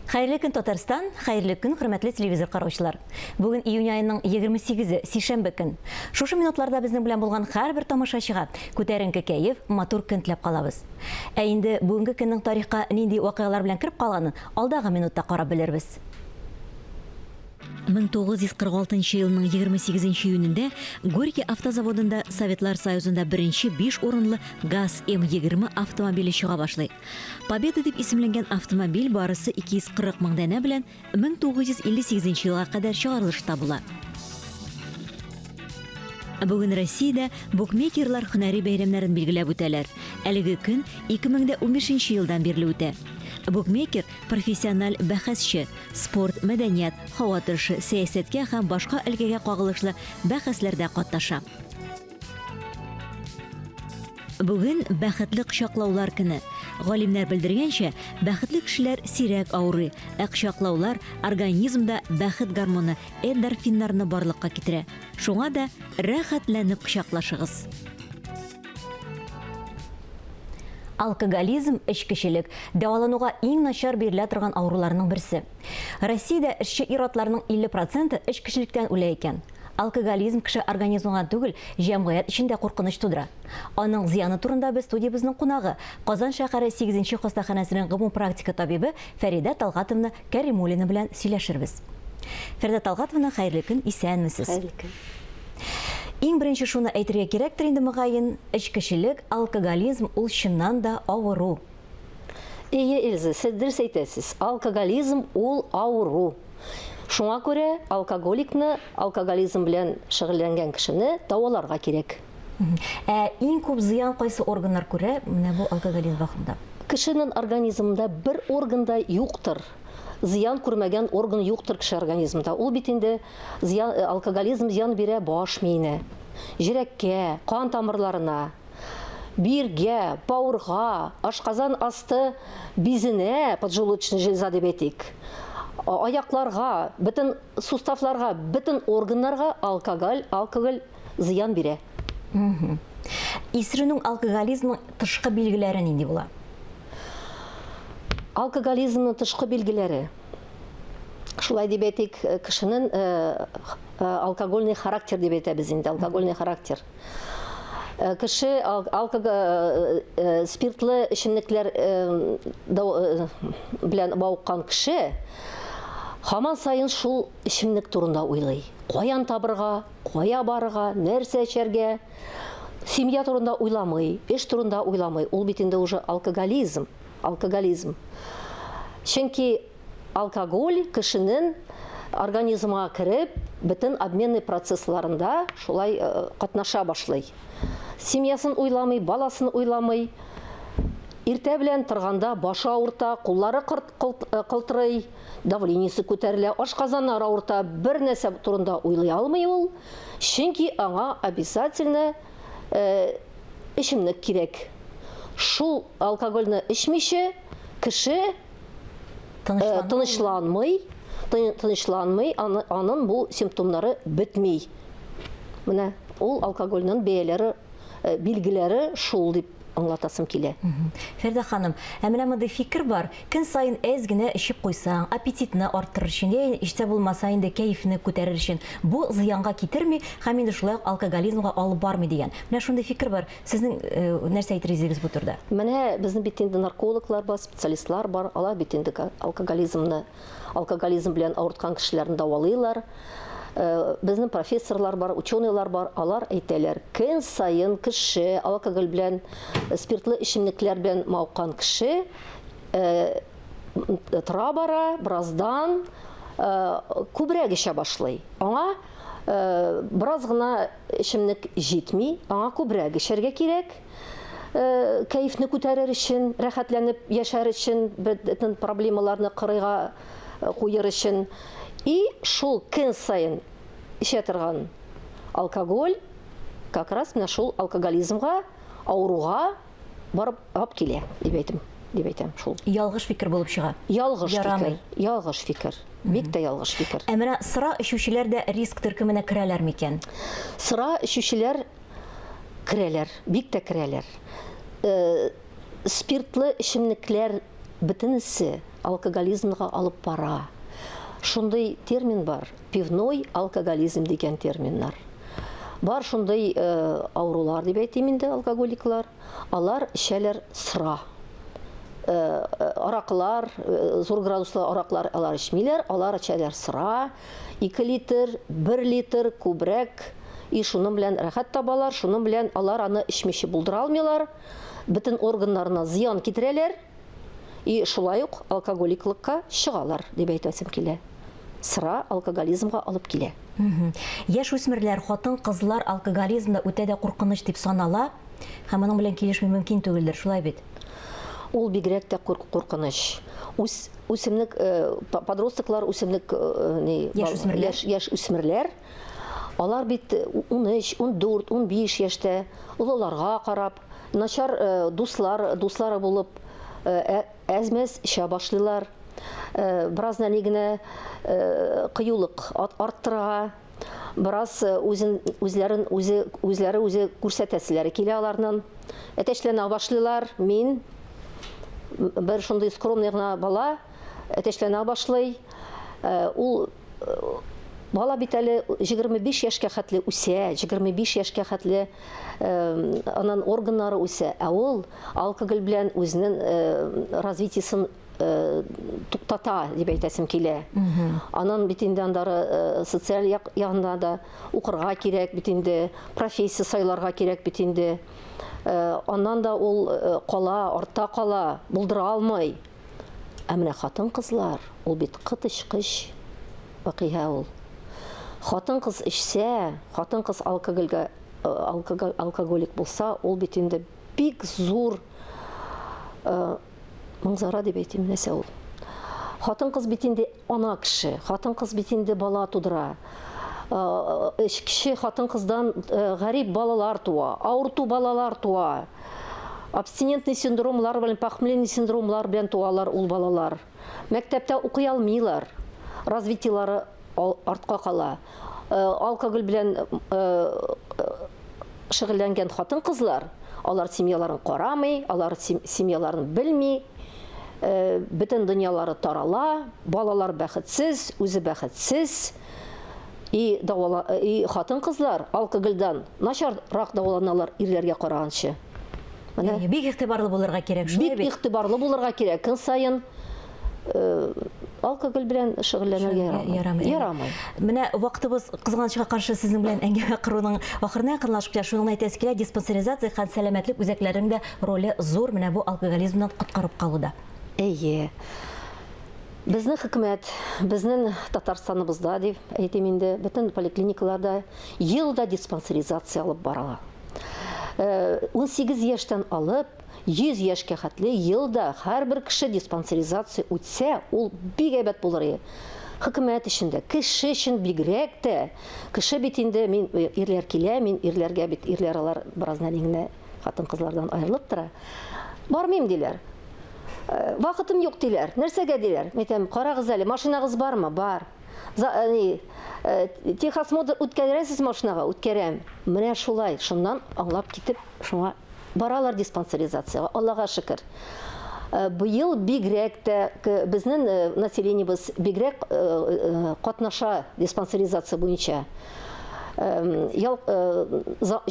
Хәерле көн, Татарстан, хәерле көн, хөрмәтле телевизор караучылар. Бүген июнь аеның 28-е, сишәмбе көн. Шушы минутларда безнең белән булган һәрбер тамашачыга күтәренке кәеф, матур көн теләп калабыз. Ә инде бүгенге көннең тарихка нинди вакыйгалар белән кереп калганын алдагы минутта карап белербез. 1946 елның 28 июнендә Горький автозаводында Советлар Союзында беренче биш урынлы ГАЗ-М20 автомобиле чыга башлый. Победа дип исемләнгән автомобиль барысы 240 мең данә белән 1958 елга кадәр чыгарылышта була. Бүген Россиядә букмекерлар һөнәри бәйрәмнәрен билгеләп үтәләр. Әлеге көн 2015 елдан бирле үтә. Букмекер, профессиональ бәхәсче, спорт, мәдәният, һава торышы, сәясәткә һәм башка өлкәгә кагылышлы бәхәсләрдә катнаша. Бүген бәхетле кочаклаулар көне. Галимнәр белдергәнчә, бәхетле кешеләр сирәк авырый, ә кочаклаулар организмда бәхет гормоны эндорфиннарны барлыкка китерә. Шуңа да рәхәтләнеп кочаклашыгыз. Алкоголизм, эчкечелек, дәвалануга иң начар бирелә торган авыруларның берсе. Россиядә эшче ир-атларның 50 проценты эчкечелектән үлә икән. Алкоголизм кеше организмы гына түгел, җәмгыять өчен дә куркыныч тудыра. Аның зыяны турында без студиябезнең кунагы, Казан шәһәре сигезенче хастаханәсенең гомумпрактика табибы Фәридә Талгатовна Кәримуллина белән сөйләшербез. Фәридә Талгатовна, хәерле көн, исәнмесез. Хәерле көн. Иң беренче шуны әйтергә кирәктер инде, мөгаен, эчкечелек, алкоголизм ул чыннан да авыру. Әйе, Эльза, сез дөрес әйтәсез. Алкоголизм ул авыру. Шуңа күрә алкоголикны, алкоголизм белән шөгыльләнгән кешене дәваларга кирәк. Ә иң күп зыян кайсы органнар күрә менә бу алкоголизм вакытында? Кешенең организмында бер орган да юктыр. Зыян күрмәгән орган юктыр кеше организмында. Ул бит инде зыян, э, алкоголизм зыян бирә баш миенә, йөрәккә, кан тамырларына, биргә, бавырга, ашказан асты бизенә, поджелудочная железа дип әйтик, аякларга, бөтен суставларга, бөтен органнарга алкоголь, алкоголь зыян бирә. Исерүнең алкоголизмның тышкы билгеләре нинди була? Алкоголизмның тышкы билгеләре. Шулай дип әйтик, э, кешенең э, э, алкогольный характер дип әйтәбез инде, алкогольный характер. Кеше алкоголь спиртлы эчемлекләр белән мавыккан кеше һаман саен шул эчемлек турында уйлый. Каян табырга, кая барырга, нәрсә эчәргә. Семья турында уйламый, эш турында уйламый. Ул бит инде уже алкоголизм, алкоголизм. Чөнки алкоголь кешенең организмга кереп, бөтен обменный процессларында шулай э, катнаша башлый. Семьясын уйламый, баласын уйламый. Иртә белән торганда башы авырта, куллары э, кылтырый, давлениесе күтәрелә, ашказаннары авырта, бер нәрсә турында уйлый алмый ул, чөнки аңа обязательно э, эчемлек кирәк. Шул алкогольне эчмичә кеше тынычланмый, тынычланмый, аның бу симптомнары бетми. Менә ул алкогольнең бәяләре, билгеләре шул дип аңлатасым килә. Фәрдә ханым, ә менә мондый фикер бар, көн саен әз генә эчеп куйсаң, аппетитны арттырыр өчен, я эчсә булмаса инде кәефне күтәрер өчен, бу зыянга китерми һәм инде шулай ук алкоголизмга алып бармый дигән. Менә шундый фикер бар. Сезнең нәрсә әйтер идегез бу турыда? Менә безнең бит инде наркологлар бар, специалистлар бар. Алар бит инде алкоголизмны, алкоголизм белән авырткан кешеләрне дәвалыйлар. Безнең профессорлар бар, ученыйлар бар, алар әйтәләр, көн саен кеше алкоголь белән, спиртлы эчемлекләр белән мавыккан кеше тора бара, бераздан күбрәк эчә башлый. Аңа бераз гына Эчемлек җитми, аңа күбрәк эчәргә кирәк. Э, кәефне күтәрер өчен, рәхәтләнеп яшәр өчен, бөтен проблемаларны кырыйга э, куер өчен. И шул көн саен эчә торган алкоголь как раз менә шул алкоголизмга, авыруга барып алып килә, дип әйтем, дип әйтәм шул. Ялгыш фикер булып чыга. Ялгыш фикер. Ялгыш фикер. Бик тә ялгыш фикер. Ә менә сыра эчүчеләр дә риск төркеменә керәләр микән? Сыра эчүчеләр керәләр, бик тә керәләр. Э, спиртлы эчемлекләр бөтенесе, алкоголизмга алып бара. Шундый термин бар, пивной алкоголизм дигән терминнар. Бар шундый авырулар дип әйтим инде, алкоголиклар. Алар эчәләр сыра. Аракылар, зур градуслы араклар алар эчмиләр, алар эчәләр сыра, 2 литр, 1 литр, күбрәк. И шуның белән рәхәт табалар, шуның белән алар аны эчмичә булдыра алмыйлар, бөтен органнарына зыян китерәләр. И шулай ук алкоголиклыкка чыгалар, дип әйтәсем килә. Сыра алкоголизмга алып килә. Яшь үсмерләр, хатын-кызлар алкоголизмда үтә дә куркыныч дип санала. Һәм моның белән килешми мөмкин түгелдер, шулай бит? Ул бигрәк тә куркыныч. Үс, үсемлек, подростоклар, үсемлек, ни, яшь үсмерләр. Яшь, яшь үсмерләр. Алар бит 13, 14, 15 яшьтә олыларга карап, начар дуслар, дуслары булып, әз-мәз эчә башлыйлар. Бераз нәни генә кыюлык арттырырга, бераз үзен, үзләрен үзе, үзләре үзе күрсәтәселәре килә аларның. Әтәчләнә башлыйлар. Мин бер шундый скромный гына бала әтәчләнә башлый. Ул бала бит әле 25 яшькә хәтле үсә, 25 яшькә хәтле анан органнары үсә. Ә ул алкоголь белән үзенең развитиесын туктата дип әйтәсем килә. Анан бит инде андары социаль як ягында да укырга кирәк бит инде, профессия сайларга кирәк бит инде. Аннан да ул кала, артта кала, булдыра алмый. Ә менә хатын-кызлар, ул бит коточкыч вакыйга ул. Хатын-кыз эчсә, хатын-кыз алкогольгә алкоголь, алкоголик булса, ул бит инде бик зур моңзара дип әйтим, нәрсә ул. Хатын-кыз бит инде ана кеше, хатын-кыз бит инде бала тудыра. Эчкече хатын-кыздан гарип балалар туа, авырту балалар туа. Абстинентный синдромлар белән, похмельный синдромлар белән туалар ул балалар. Мәктәптә укый алмыйлар. Развитиелары артка кала. Алкоголь белән шөгыльләнгән хатын-кызлар, алар семьяларын карамый, алар семьяларын белми, бөтен дөньялары тарала, балалар бәхетсез, үзе бәхетсез. И дәвала, и хатын-кызлар алкогольдән начаррак дәваланалар ирләргә караганчы. Менә бик игътибарлы булырга кирәк, шулай бит? Бик игътибарлы булырга кирәк. Көн саен алкоголь белән шөгыльләнергә ярамый. Ярамый. Ярамый. Менә вакытыбыз кызганычка каршы сезнең белән әңгәмә коруның ахырына якынлашып килә. Шуны гына әйтәсе килә, диспансеризация һәм сәламәтлек үзәкләренең дә роле зур менә бу алкоголизмнан коткарып калуда. Әйе. Безнең хөкүмәт, безнең Татарстаныбызда дип әйтим инде, бөтен поликлиникаларда ел да диспансеризация алып барыла. 18 яшьтән алып 100 яшькә хәтле ел да һәрбер кеше диспансеризация үтсә, ул бик әйбәт булыр иде. Хөкүмәт өчен дә, кеше өчен бигрәк тә. Кеше бит инде, мин ирләр килә, мин ирләргә бит, ирләр алар бераз нәни генә хатын-кызлардан аерылып тора. Бармыйм диләр. Вакытым юк диләр. Нәрсәгә диләр? Мин әйтәм, карагыз әле, машинагыз бармы? Бар. Техосмотр үткәрәсез машинага? Үткәрәм. Менә шулай, шуннан аңлап китеп, шуңа баралар диспансеризациягә. Аллага шөкер. Быел бигрәк тә безнең населениебез бигрәк катнаша диспансеризация буенча.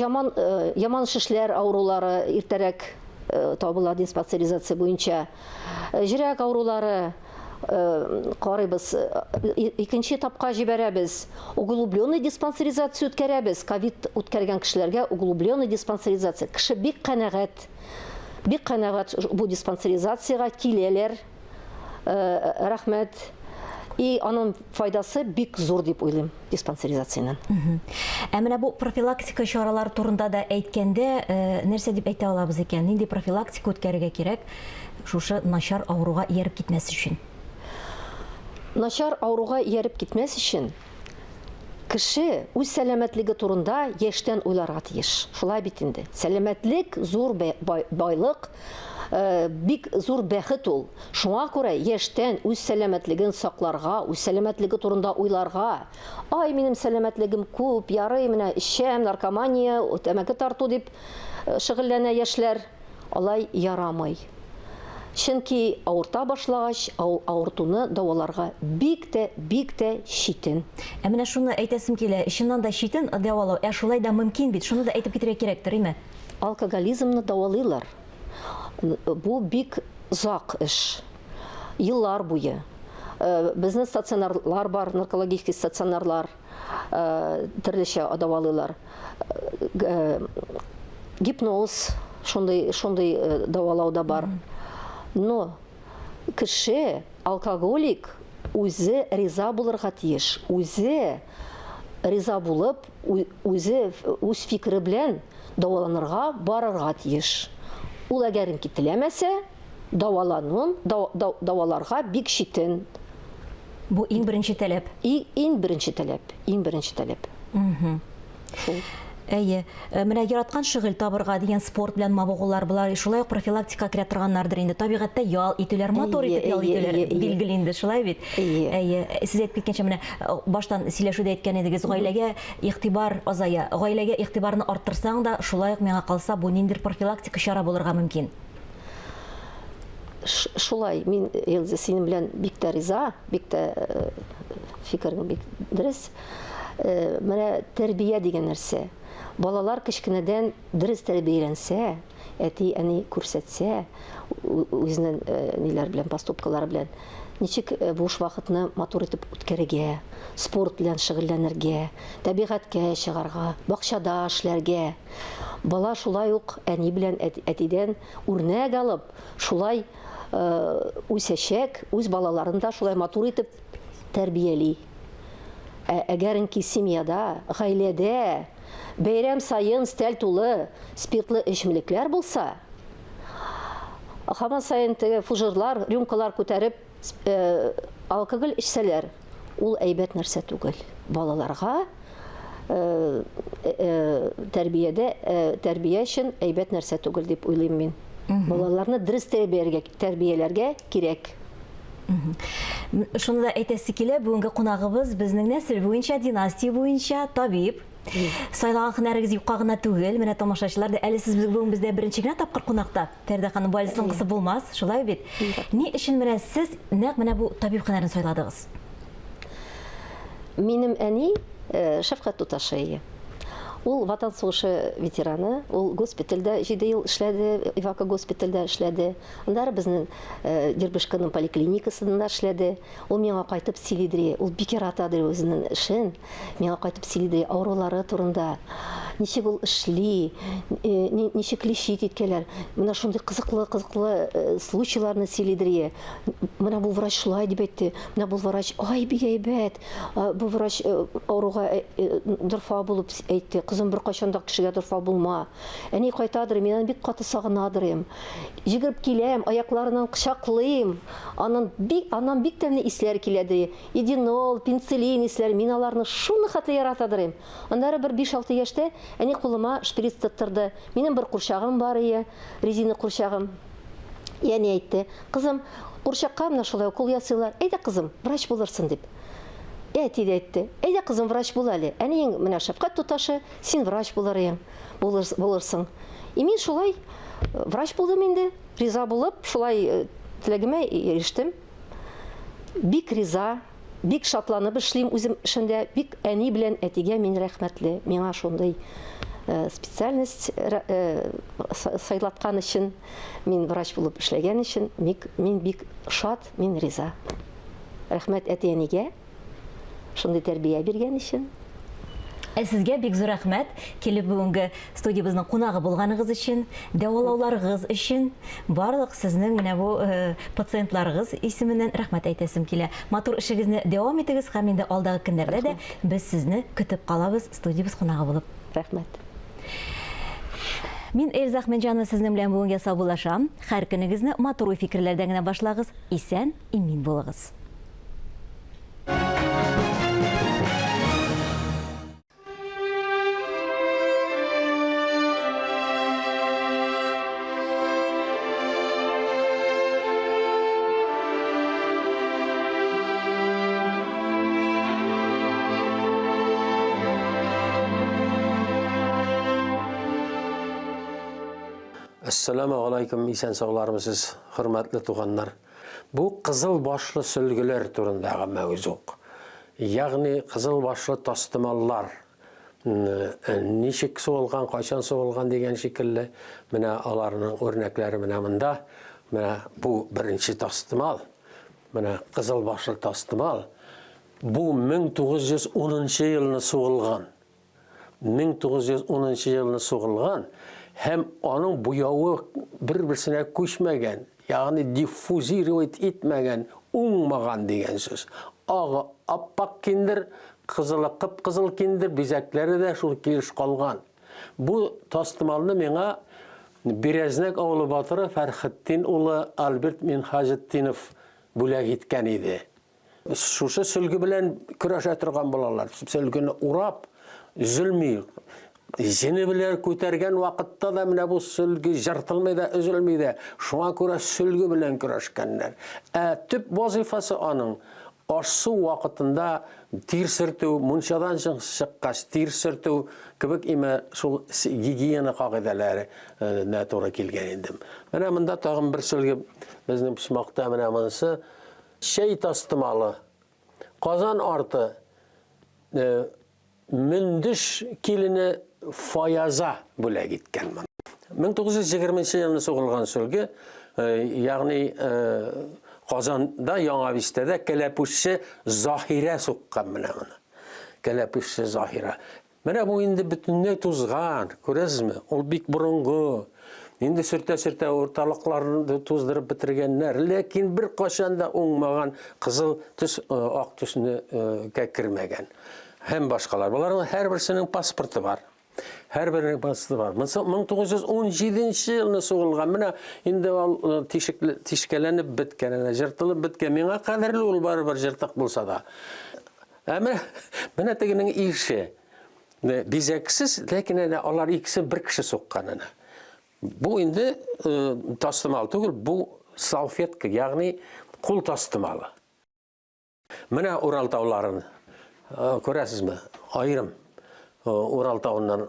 Яман, яман шешләр авырулары иртәрәк табыла диспансеризация буенча. Җөрәк авырулары карыйбыз, икенче этапка җибәрәбез. Углубленный диспансеризация үткәрәбез. Ковид үткәргән кешеләргә углубленный диспансеризация. Кеше бик канәгать, бик канәгать бу диспансеризациягә киләләр. Рәхмәт. И аның файдасы бик зур дип уйлыйм диспансеризациянең. Ә менә бу профилактика чаралары турында да әйткәндә, нәрсә дип әйтә алабыз икән? Нинди профилактика үткәрергә кирәк шушы начар авыруга ияреп китмәс өчен? Начар авыруга ияреп китмәс өчен кеше үз сәламәтлеге турында яшьтән уйларга тиеш. Шулай бит инде. Сәламәтлек зур байлык, бик зур бәхет ул. Шуңа күрә яшьтән үз сәламәтлеген сакларга, үз сәламәтлеге турында уйларга. Ай, минем сәламәтлегем күп, ярый, менә эчәм, наркомания, тәмәке тарту дип шөгыльләнә яшьләр. Алай ярамый. Чөнки авырта башлагач, авыртуны дәваларга бик тә, бик тә читен. Ә менә шуны әйтәсем килә, чыннан да читен дәвалау, ә шулай да мөмкин бит, шуны да әйтеп китәргә кирәктер, име? Алкоголизмны дәвалыйлар. Бу бик озак эш. Еллар буе. Безнең стационарлар бар, наркологический стационарлар. Төрлечә дәвалыйлар. Гипноз, шундый, шундый дәвалау да бар. Но кеше, алкоголик, үзе риза булырга тиеш. Үзе риза булып, үзе үз фикере белән дәваланырга барырга тиеш. Ул әгәренки теләмәсә, дәвалануын, дәваларга бик читен. Бу иң беренче таләп. Иң беренче таләп, иң беренче таләп. Шул. Әйе. Э, менә яраткан шөгыль табырга дигән спорт белән мавыгулар, болар шулай ук профилактика керә торганнардыр инде. Табигатьтә ял итүләр, матур итеп ял итүләр билгеле инде, шулай бит? Әйе. Сез әйтеп киткәнчә, менә э, баштан сөйләшүдә әйткән идегез, гаиләгә игътибар азая. Гаиләгә игътибарны арттырсаң да, шулай ук миңа калса, бу ниндидер профилактика чара булырга мөмкин. Шулай, мин, Эльза, синең белән бик тә риза, бик тә э, фикерең бик дөрес. Э, менә тәрбия дигән нәрсә. Балалар кечкенәдән дөрес тәрбияләнсә, әти-әни күрсәтсә, үзенең э, ниләр белән, поступкалары белән, ничек буш вакытны матур итеп үткәрергә, спорт белән шөгыльләнергә, табигатькә чыгарга, бакчада эшләргә. Бала шулай ук әни белән әтидән үрнәк алып, шулай үсәчәк, үз балаларын да шулай матур итеп тәрбияли. Ә әгәренки семьяда, гаиләдә бәйрәм саен стәл тулы спиртлы эчемлекләр булса, һаман саен теге фужерлар, рюмкалар күтәреп алкоголь эчсәләр, ул әйбәт нәрсә түгел. Балаларга тәрбиядә тәрбия өчен әйбәт нәрсә түгел дип уйлыйм мин. Балаларны дөрес тәрбияләргә, тәрбияләргә кирәк. Шуны да әйтәсе килә, бүгенге кунагыбыз безнең нәсел буенча, династия буенча табиб. Сайлаган һөнәрегез юкка гына түгел. Менә тамашачылар да әле сез бүген бездә беренче генә тапкыр кунакта. Фәридә ханым, бу әле соңгысы булмас, шулай бит? Ни өчен менә сез нәкъ менә бу табиб һөнәрен сайладыгыз? Минем әни э, шәфкать туташы ие. Ул Ватан сугышы ветераны, ул госпитальдә 7 ел эшләде, Ивака госпитальдә эшләде. Аннары безнең э, Дербышканың поликлиникасында эшләде. Ул миңа кайтып сөйлидер, ул бик яратадыр үзенең эшен. Миңа кайтып сөйлиде авырулары турында. Ничек ул эшли, э, ничек лечить иткәләр. Менә шундый кызыклы, кызыклы э, случайларны сөйлидер. Менә бу врач шулай дип әйтте. Менә бу врач, ай, бик әйбәт. Бу врач э, авыруга э, э, дорфа булып әйтте. Кызым, беркайчан да кешегә дорфа булма. Әни кайтадыр, мин аны бик каты сагынадырым. Йөгереп киләм, аякларыннан кочаклыйм. Аннан бик, аннан бик тәмле исләр килә ди. Единол, пенициллин исләре, мин аларны шуны хәтле яратадырым. Аннары бер 5-6 яшьтә әни кулыма шприц тоттырды. Минем бер курчагым бар ие, резина курчагым. И әни әйтте, кызым, курчакка менә шулай укол ясыйлар. Әйдә, кызым, врач булырсың, дип. И әти дә әйтте, әйдә, кызым, врач бул әле. Әниең менә шәфкать туташы, син врач булыр иең, булырсың. И мин шулай э, врач булдым инде, риза булып, шулай э, теләгемә ирештем. Бик риза, Бик шатланып эшлим үзем эшемдә, бик әни белән әтигә мин рәхмәтле, миңа шундый э, специальность э, сайлаткан өчен, мин врач булып эшләгән өчен, мин бик шат, мин риза. Рәхмәт әти-әнигә, шундый тәрбия биргән өчен. Ә сезгә бик зур рәхмәт, килеп бүгенге студиябезнең кунагы булганыгыз өчен, дәвалауларыгыз өчен, барлык сезнең менә бу э, пациентларыгыз исеменнән рәхмәт әйтәсем килә. Матур эшегезне дәвам итегез һәм инде алдагы көннәрдә дә без сезне көтеп калабыз студиябез кунагы булып. Рәхмәт. Мин Эльза Әхмәтҗанова сезнең белән бүгенгә саубуллашам. Һәр көнегезне матур уй-фикерләрдән генә башлагыз. Исән, имин булыгыз. Әссәламү галәйкүм, исән саулармысыз, хөрмәтле туганнар. Бу кызыл башлы сөлгеләр турындагы мәүзук. Ягъни кызыл башлы тастымаллар ничек сугылган, кайчан сугылган дигән шикелле, менә аларның үрнәкләре менә монда. Менә бу беренче тастымал. Менә кызыл башлы тастымал. Бу 1910 елны сугылган. 1910 елны сугылган һәм аның буявы бер-берсенә күчмәгән, ягъни диффузировать итмәгән, уңмаган дигән сүз. Агы аппак киндер, кызылы кып-кызыл киндер, бизәкләре дә шул килеш калган. Бу тастымалны миңа Берәзнәк авылы батыры Фәрхетдин улы Альберт Минһаҗетдинов бүләк иткән иде. Шушы сөлге белән көрәшә торган булалар. Сөлгене урап, өзелми. Җене белән күтәргән вакытта да менә бу сөлге җыртылмый да, өзелми дә. Шуңа күрә сөлге белән көрәшкәннәр. Ә төп вазифасы аның аш-су вакытында тир сөртү, мунчадан чыккач тир сөртү кебек име шул гигиена кагыйдәләренә туры килгән инде. Менә монда тагын бер сөлге безнең почмакта менә монысы Чәй тастымалы. Казан арты Мөндеш килене Фаяза бүләк иткән моны. 1920 елны сугылган сөлге, ягъни Казанда Яңа бистәдә кәләпүшче Заһирә суккан менә моны. Кәләпүшче Заһирә. Менә бу инде бөтенләй тузган, күрәсезме? Ул бик борынгы. Инде сөртә-сөртә урталыкларын туздырып бетергәннәр. Ләкин бер кашан да уңмаган кызыл төс э, ак төсне э, кермәгән. Һәм башкалар. Боларның һәрберсенең паспорты бар. Һәрберенең паспорты бар. Монысы 1917 елны сугылган. Менә инде ул э, тишекле, тишкәләнеп беткән, әнә җыртылып беткән. Миңа кадерле ул барыбер җыртык булса да. Ә менә, менә тегенең ише. Бизәксез, ләкин әнә алар икесе бер кеше суккан әнә. Бу инде э, тастымал түгел, бу салфетка, ягъни кул тастымалы. Менә Урал тауларын э, күрәсезме? Аерым. Урал тавыннан,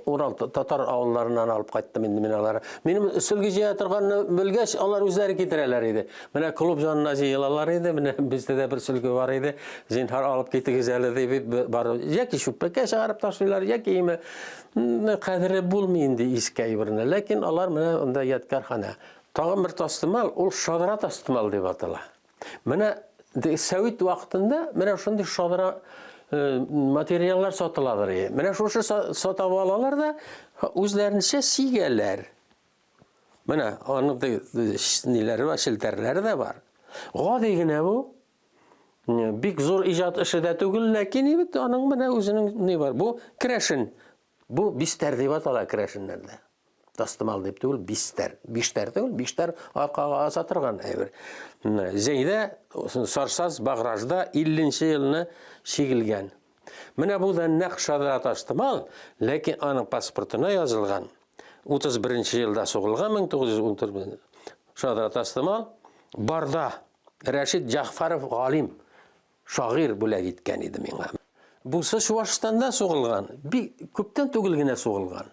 Урал татар авылларыннан алып кайттым инде мин алары. Минем сөлге җыя торганны белгәч, алар үзләре китерәләр иде. Менә клуб янына җыелалар иде, менә бездә дә бер сөлге бар иде. Зинһар алып китегез әле дип бар. Яки чүпрәккә чыгарып ташлыйлар, яки име кадере булмый инде иске әйберне. Ләкин алар менә анда ядкарханә. Тагын бер тастымал, ул шадра тастымал дип атала. Менә сәвит вакытында менә шундый шадра э, материаллар сатыладыр. Менә шушы сатып алалар да үзләренчә сигәләр. Менә аның ниләре бар, челтәрләре дә бар. Гади генә бу. Бик зур иҗат эше дә түгел, ләкин бит аның менә үзенең ни бар. Бу керәшен. Бу бистәр дип атала керәшеннәрдә. Тастымал дип түгел, бистәр. Биштәр түгел, биштәр аркага аса торган әйбер. Зәйдә, Сарсаз, Багражда 50 нче елны чигелгән. Менә бу да нәкъ шадра тастымал, ләкин аның паспортына язылган. 31 нче елда сугылган 1914 шадра тастымал Барда Рәшит Җәгъфәров галим Шагыйрь бүләк иткән иде миңа. Бусы Чуашстанда сугылган, бик күптән түгел генә сугылган.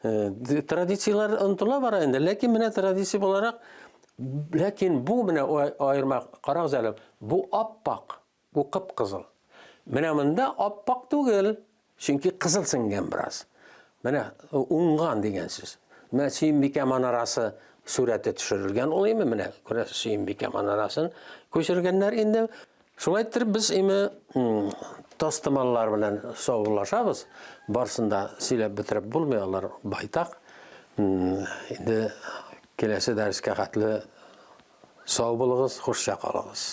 Э, традицияләр онытыла бара инде, ләкин менә традиция буларак, ләкин бу менә аерма, карагыз әле, бу аппак, бу кып-кызыл. Менә монда аппак түгел, Чөнки кызыл сеңгән бераз. Менә уңган дигән сүз. Менә Сөембикә манарасы сурәте төшерелгән ул име менә күрәсез Сөембикә манарасын күчергәннәр инде. Шулай иттереп без име тастымаллар белән саубуллашабыз. Барсын да сөйләп бетереп булмый, алар байтак. Инде киләсе дәрескә хәтле сау булыгыз, хушча калыгыз.